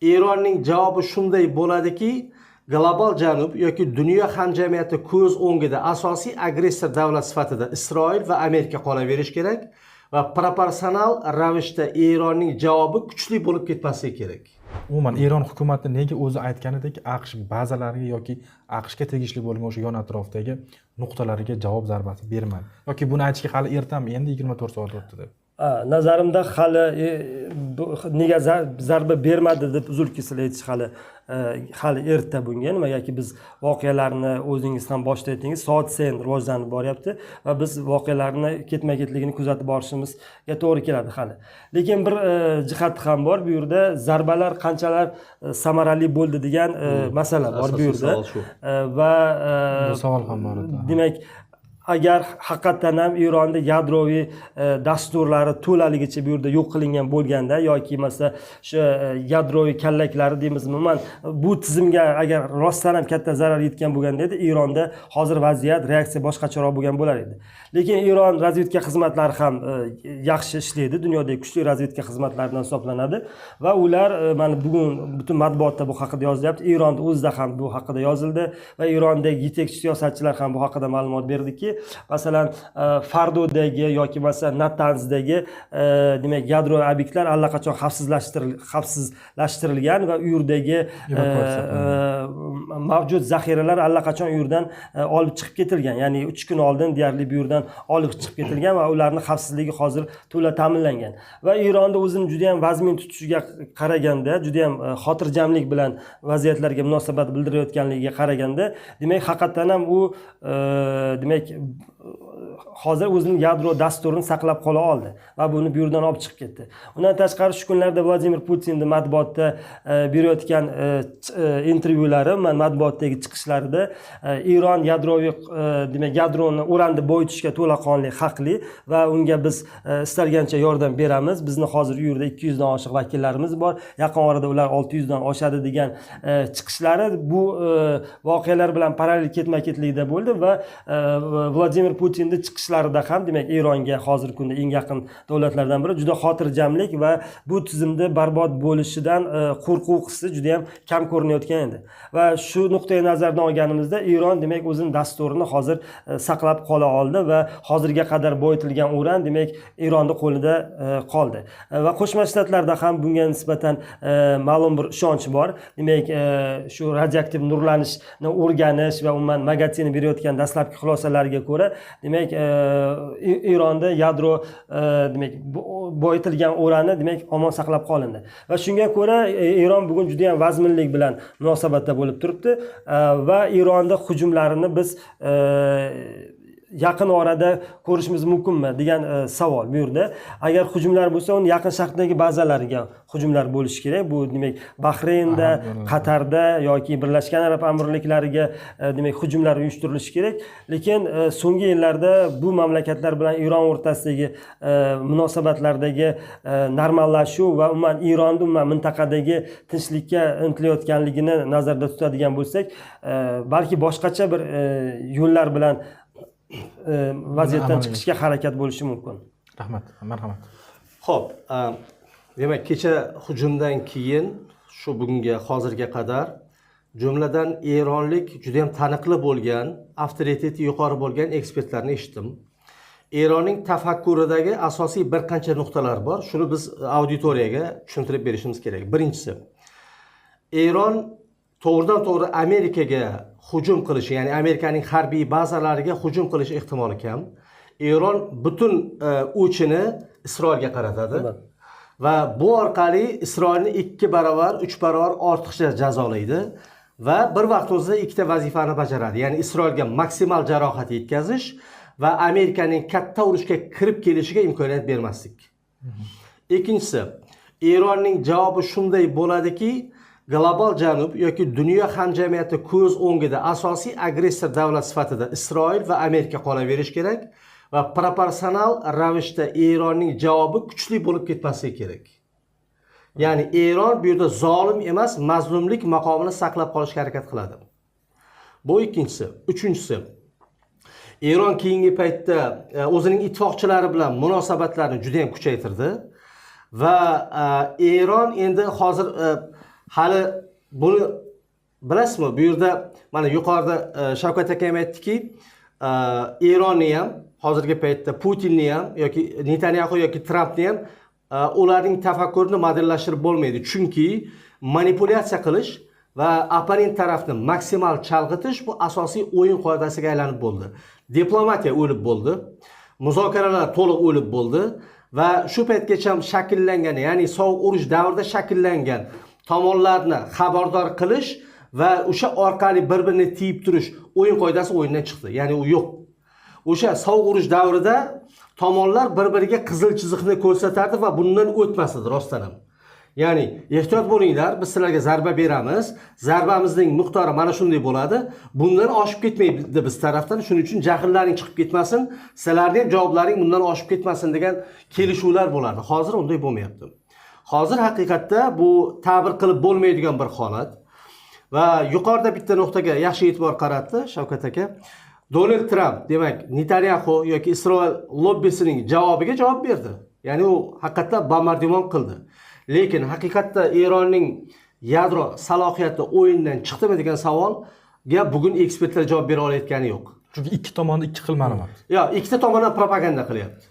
Eronning javobi shunday bo'ladiki, global janub yoki dunyo hamjamiyati ko'z o'ngida asosiy agressor davlat sifatida Isroil va Amerika qolaverishi kerak va proporsional ravishda Eronning javobi kuchli bo'lib ketmasligi kerak. Umuman, Eron hukumati nega o'zi aytganidek AQSh bazalariga yoki AQShga tegishli bo'lgan o'sha yon atrofdagi nuqtalariga javob zarbasi bermadi? Yoki buni aytishga hali ertami, endi 24 soat o'tdi deb? Nazarimda hali nega zarba bermadi deb uzil kesil aytish hali erta bunga. Nimagaki, biz voqealarni, o'zingiz ham boshida aytdingiz, soat sayin rivojlanib boryapti va biz voqealarni ketma ketligini kuzatib borishimizga to'g'ri keladi hali. Lekin bir jihati ham bor bu yerda: zarbalar qanchalar samarali bo'ldi degan masala bor bu Asosiy yerda. Savol shu. Va Bu savol ham bor edi. Demak, agar haqiqatdan ham Eronda yadroviy dasturlari to'laligicha bu yerda yo'q qilingan bo'lganda yoki masalan, o'sha yadroviy kallaklari deymizmi, umuman bu tizimga agar rostdan ham katta zarar yetgan bo'lganda edi, Eronda hozir vaziyat, reaksiya boshqacharoq bo'lgan bo'lar edi. Lekin Eron razvedka xizmatlari ham yaxshi ishlaydi, dunyodagi kuchli razvedka xizmatlaridan hisoblanadi va ular mana bugun butun matbuotda bu haqida yozilyapti, Eronni o'zida ham bu haqida yozildi va Erondagi yetakchi siyosatchilar ham bu haqida ma'lumot berdiki, masalan, Fardodagi yoki masalan, Natanzdagi demak, yadro obyektlar allaqachon xavfsizlashtirilgan va u yerdagi Evakuatsiya mavjud zaxiralar allaqachon u yerdan olib chiqib ketilgan, ya'ni 3 kun oldin deyarli bu yerdan olib chiqib ketilgan va ularni xavfsizligi hozir to'la ta'minlangan. Va Eronda o'zini juda yam vazmin tutishiga qaraganda, juda yam xotirjamlik bilan vaziyatlarga munosabat bildirayotganligiga qaraganda, demak, haqiqatdan ham u demak, hozir o'zining yadro dasturini saqlab qola oldi va buni bu yerdan olib chiqib ketdi. Undan tashqari, shu kunlarda Vladimir Putinni matbuotda berayotgan intervyulari, man matbuotdagi chiqishlarida Eron yadroviy demak, yadroni, uranni boyitishga to'laqonli haqli va unga biz istalgancha yordam beramiz, bizni hozir u yerda 200 dan oshiq vakillarimiz bor, yaqin orada ular 600 dan oshadi degan chiqishlari bu voqealar bilan parallel ketma ketlikda bo'ldi. Va Vladimir Putinni chiqishlarida ham, demak, Eronga hozirgi kunda eng yaqin davlatlardan biri, juda xotirjamlik va bu tizimda barbod bo'lishidan qo'rquv hissi juda yam kam ko'rinayotgan edi. Va shu nuqtai nazardan olganimizda, Eron, demak, o'zini dasturini hozir saqlab qola oldi va hozirga qadar boyitilgan uran, demak, Eronni qo'lida qoldi. Va Qo'shma Shtatlarda ham bunga nisbatan ma'lum bir ishonch bor. Demak, shu radioaktiv nurlanishni o'rganish va umuman MAGATEni berayotgan dastlabki xulosalariga ko'ra, demak, Eronda yadro demak, boyitilgan urani, demak, omon saqlab qolindi. Va shunga ko'ra Eron bugun juda yam vazminlik bilan munosabatda bo'lib turibdi. Va Eronda hujumlarini biz yaqin orada ko'rishimiz mumkinmi degan savol bu yerda. Agar hujumlar bo'lsa, uni Yaqin Sharqdagi bazalariga hujumlar bo'lishi kerak. Bu, demak, Bahreynda, Qatarda yoki Birlashgan Arab Amirliklariga demak, hujumlar uyushtirilishi kerak. Lekin so'nggi yillarda bu mamlakatlar bilan Eron o'rtasidagi munosabatlardagi normallashuv va umuman Eronni umuman mintaqadagi tinchlikka intilayotganligini nazarda tutadigan bo'lsak, balki boshqacha bir yo'llar bilan vaziyatdan amalga chiqishga harakat bo'lishi mumkin. Rahmat, marhamat. Ho'p, demak, kecha hujumdan keyin shu bugunga, hozirga qadar jumladan eronlik juda yam taniqli bo'lgan, avtoriteti yuqori bo'lgan ekspertlarni eshitdim. Eronning tafakkuridagi asosiy bir qancha nuqtalar bor, shuni biz auditoriyaga tushuntirib berishimiz kerak. Birinchisi, Eron to'g'ridan to'g'ri Amerikaga hujum qilishi, ya'ni Amerikaning harbiy bazalariga hujum qilish ehtimoli kam. Eron butun o'chini Isroilga qaratadi va bu orqali Isroilni ikki barobar, uch barobar ortiqcha jazolaydi va bir vaqt o'zida ikkita vazifani bajaradi, ya'ni Isroilga maksimal jarohat yetkazish va Amerikaning katta urushga kirib kelishiga imkoniyat bermaslik. Ikkinchisi, Eronning javobi shunday bo'ladiki, global janub yoki dunyo hamjamiyati ko'z o'ngida asosiy agressor davlat sifatida Isroil va Amerika qolaverishi kerak va proporsional ravishda Eronning javobi kuchli bo'lib ketmasligi kerak. Ya'ni Eron bu yerda zolim emas, mazlumlik maqomini saqlab qolishga harakat qiladi. Bu ikkinchisi. Uchinchisi, Eron keyingi paytda o'zining ittifoqchilari bilan munosabatlarni juda yam kuchaytirdi va Eron endi hozir Hali buni bilasizmi, bu yerda mana yuqorida Shavkat aka ham aytdiki, Eronni ham hozirgi paytda Putinni ham yoki Netanyaxu yoki Trampni ham ularning tafakkurini modellashtirib bo'lmaydi. Chunki manipulyatsiya qilish va opponent tarafni maksimal chalg'itish bu asosiy o'yin qoidasiga aylanib bo'ldi. Diplomatiya o'lib bo'ldi. Muzokaralar to'liq o'lib bo'ldi va shu paytgacha shakllangan, ya'ni sovuq urush davrida shakllangan tomonlarni xabardor qilish va o'sha orqali bir-birini tiyib turish o'yin qoidasi o'yindan chiqdi. Ya'ni u yo'q. O'sha sovuq urush davrida tomonlar bir-biriga qizil chiziqni ko'rsatardi va bundan o'tmas edi rostdan ham. Ya'ni ehtiyot bo'linglar, biz sizlarga zarba beramiz, zarbamizning miqdori mana shunday bo'ladi, bundan oshib ketmaydi biz tarafdan, shuning uchun jahllaring chiqib ketmasin, sizlarning ham javoblaring bundan oshib ketmasin degan kelishuvlar bo'lardi. Hozir unday bo'lmayapti. Hozir haqiqatda bu ta'bir qilib bo'lmaydigan bir holat. Va yuqorida bitta nuqtaga yaxshi e'tibor qaratdi Shavkat aka. Donald Tramp, demak, Netanyaxu yoki Isroil lobbisining javobiga javob berdi. Ya'ni u haqiqatda bombardimon qildi. Lekin haqiqatda Eronning yadro salohiyati o'yindan chiqdimi degan savolga bugun ekspertlar javob bera olayotgani yo'q. Chunki ikki tomonda ikki xil ma'lumot. Yo'q, ikkita tomondan propaganda qilyapti.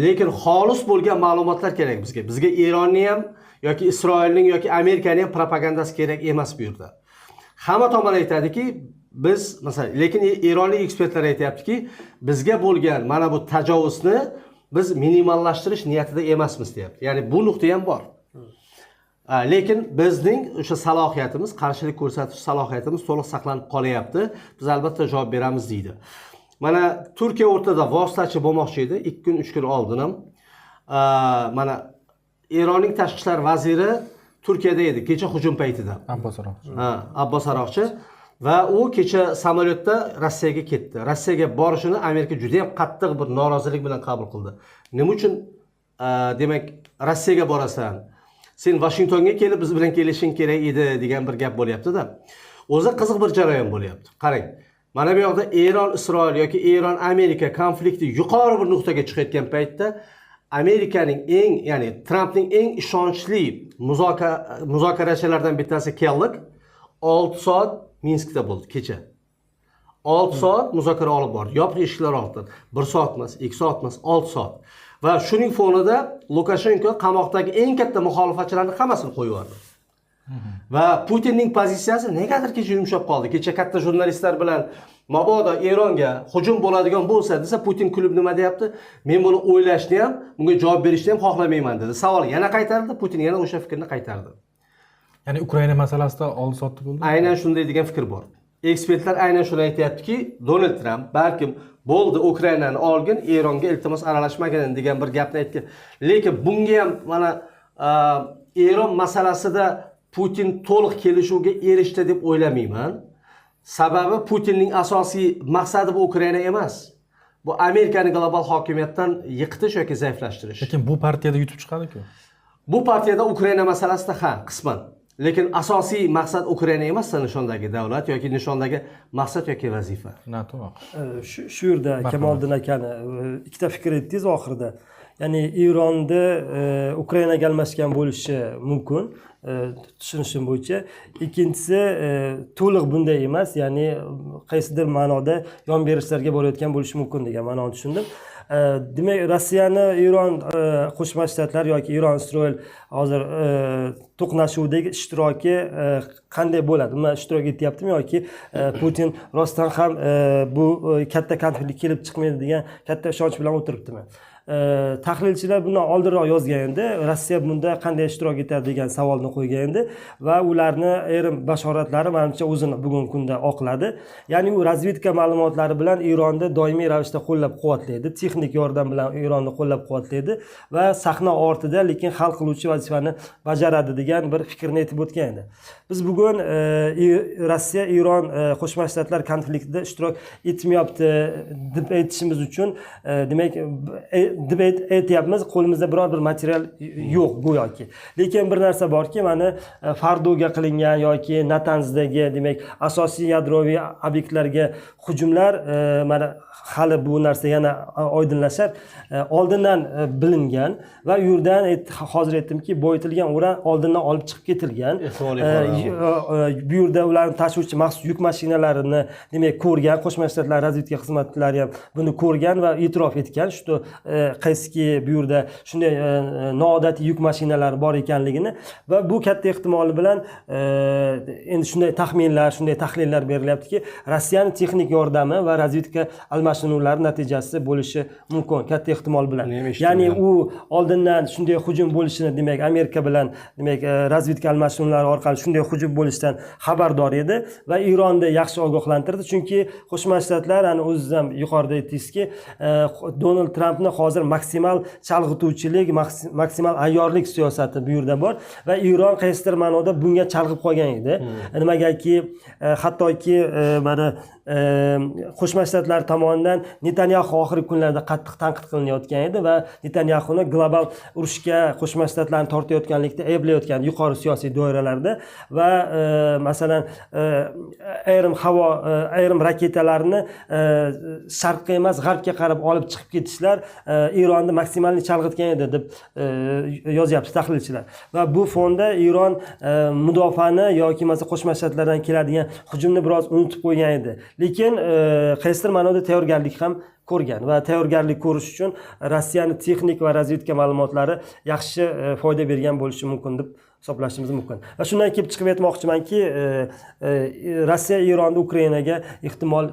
Lekin xolis bo'lgan ma'lumotlar kerak bizga. Bizga Eronni ham yoki Isroilning yoki Amerikaning ham propagandasi kerak emas bu yerda. Hamma tomon aytadiki, biz masalan, lekin eronlik ekspertlar aytayaptiki, bizga bo'lgan mana bu tajovuzni biz minimallashtirish niyatida emasmiz deyapti. Ya'ni bu nuqta ham bor. Lekin bizning o'sha salohiyatimiz, qarshilik ko'rsatish salohiyatimiz to'liq saqlanib qolyapti. Biz albatta javob beramiz deydi. Mana Turkiya o'rtada vositachi bo'lmoqchi edi 2 kun 3 kun oldin ham. Mana Eronning tashqi ishlar vaziri Turkiyada edi kecha hujum paytida. Abbos Aroqchi. Ha, Abbos Aroqchi va u kecha samolyotda Rossiyaga ketdi. Rossiyaga borishini Amerika juda ham qattiq bir norozilik bilan qabul qildi. Nima uchun demak Rossiyaga borasan? Sen Washingtonga kelib biz bilan kelishing kerak edi degan bir gap bo'lyapti-da. O'zi qiziq bir jarayon bo'lyapti. Qarang. Mana bu yoqda Eron Isroil yoki Eron Amerika konflikti yuqori bir nuqtaga chiqayotgan paytda Amerikaning eng, ya'ni Trampning eng ishonchli muzokarachilardan bittasi Kellogg 6 soat Minskda bo'ldi kecha. 6 soat muzokara olib bordi. Yopiq eshiklar ortidan. 1 soat emas, 2 soat emas, 6 soat. Va shuning fonida Lukashenko qamoqdagi eng katta muxolifatchilarni hammasini qo'yib yubordi. Va Putinning pozitsiyasi negadir kecha yumshab qoldi. Kecha katta jurnalistlar bilan mabodo Eronga hujum bo'ladigan bo'lsa desa, Putin kulib nima deyapti? Men buni o'ylashni ham, bunga javob berishni ham xohlamayman dedi. Savol yana qaytarildi, Putin yana o'sha fikrni qaytardi. Ya'ni Ukraina masalasida oldi-sotdi bo'ldi. Aynan shunday degan fikr bor. Ekspertlar aynan shuni aytayaptiki, Donald Tramp balkim bo'ldi Ukrainani olgin, Eronga iltimos aralashmagin degan bir gapni aytgan. Lekin bunga ham mana Eron masalasida Putin to'liq kelishuvga erishdi deb o'ylamayman. Sababi Putinning asosiy maqsadi bu Ukraina emas. Bu Amerikani global hokimiyatdan yiqitish yoki zaiflashtirish. Lekin bu partiyada yutib chiqadi-ku. Bu partiyada Ukraina masalasida ha, qisman. Lekin asosiy maqsad Ukraina emas, nishondagi davlat yoki nishondagi maqsad yoki vazifa. NATO. Shu yerda Kamoliddin akani ikkita fikr aytdingiz oxirida. Ya'ni Eronda Ukrainaga almashgan bo'lishi mumkin, tushunishim bo'yicha. Ikkinchisi to'liq bunday emas, ya'ni qaysidir ma'noda yon berishlarga borayotgan bo'lishi mumkin degan ma'noni tushundim. Demak, Rossiyani Eron Qo'shma Shtatlar yoki Eron Isroil hozir to'qnashuvdagi ishtiroki qanday bo'ladi? Nima ishtirok etyaptimi yoki Putin rostdan ham bu katta konflikt kelib chiqmaydi degan katta ishonch bilan o'tiribdimi? Tahlilchilar bundan oldinroq yozgan edi, Rossiya bunda qanday ishtirok etadi degan savolni qo'ygan edi va ularni ayrim bashoratlari manimcha o'zini bugungi kunda oqladi. Ya'ni u razvedka ma'lumotlari bilan Eronni doimiy ravishda qo'llab-quvvatlaydi, texnik yordam bilan Eronni qo'llab-quvvatlaydi va sahna ortida lekin hal qiluvchi vazifani bajaradi degan bir fikrni aytib o'tgan edi. Biz bugun Rossiya Eron Qo'shma Shtatlar konfliktida ishtirok etmayapti deb aytishimiz uchun demak deb aytyapmiz, qo'limizda biror bir material yo'q go'yoki. Lekin bir narsa borki, mana Fardoga qilingan yoki Natanzdagi, demak, asosiy yadroviy obyektlarga hujumlar, mana hali bu narsa yana oydinlashar, oldindan bilingan va u yerdan hozir aytdimki, boyitilgan uran oldindan olib chiqib ketilgan. Bu yerda ularni tashuvchi maxsus yuk mashinalarini, demak, ko'rgan Qo'shma Shtatlar razvedka xizmatlari ham buni ko'rgan va e'tirof etgan, shu qaysiki bu yerda shunday noodatiy yuk mashinalari bor ekanligini. Va bu katta ehtimol bilan endi shunday taxminlar, shunday tahlillar berilyaptiki, Rossiyaning texnik yordami va razvedka almashinuvlari natijasi bo'lishi mumkin katta ehtimol bilan. Ya'ni u oldindan shunday hujum bo'lishini, demak, Amerika bilan, demak, razvedka almashinuvlari orqali shunday hujum bo'lishidan xabardor edi va Eronni yaxshi ogohlantirdi. Chunki Qo'shma Shtatlar, ana o'zingiz ham yuqorida aytdingizki, Donald Trampni hozir maksimal chalg'ituvchilik, maksimal ayyorlik siyosati bu yerda bor va Eron qaysidir ma'noda bunga chalg'ib qolgan edi. Nimagaki, hattoki mana Qo'shma Shtatlar tomonidan Netanyaxu oxirgi kunlarda qattiq tanqid qilinayotgan edi va Netanyaxuni global urushga Qo'shma Shtatlarni tortayotganlikda ayblayotgan yuqori siyosiy doiralarda va masalan ayrim havo, ayrim raketalarni sharqqa emas, g'arbga qarab olib chiqib ketishlar Eronni maksimal chalg'itgan edi deb yozyapti tahlilchilar. Va bu fonda Eron mudofaani yoki masalan Qo'shma Shtatlardan keladigan hujumni biroz unutib qo'ygan edi. Lekin qaysidir ma'noda tayyorgarlik ham ko'rgan va tayyorgarlik ko'rish uchun Rossiyaning texnik va razvedka ma'lumotlari yaxshi foyda bergan bo'lishi mumkin deb hisoblashimiz mumkin. Va shundan kelib chiqib aytmoqchimanki, Rossiya Eronni Ukrainaga ehtimol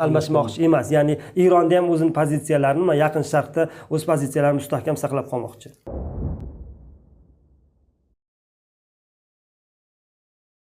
almashmoqchi emas. Ya'ni Eronda ham o'zini pozitsiyalarini, Yaqin Sharqda o'z pozitsiyalarini mustahkam saqlab qolmoqchi.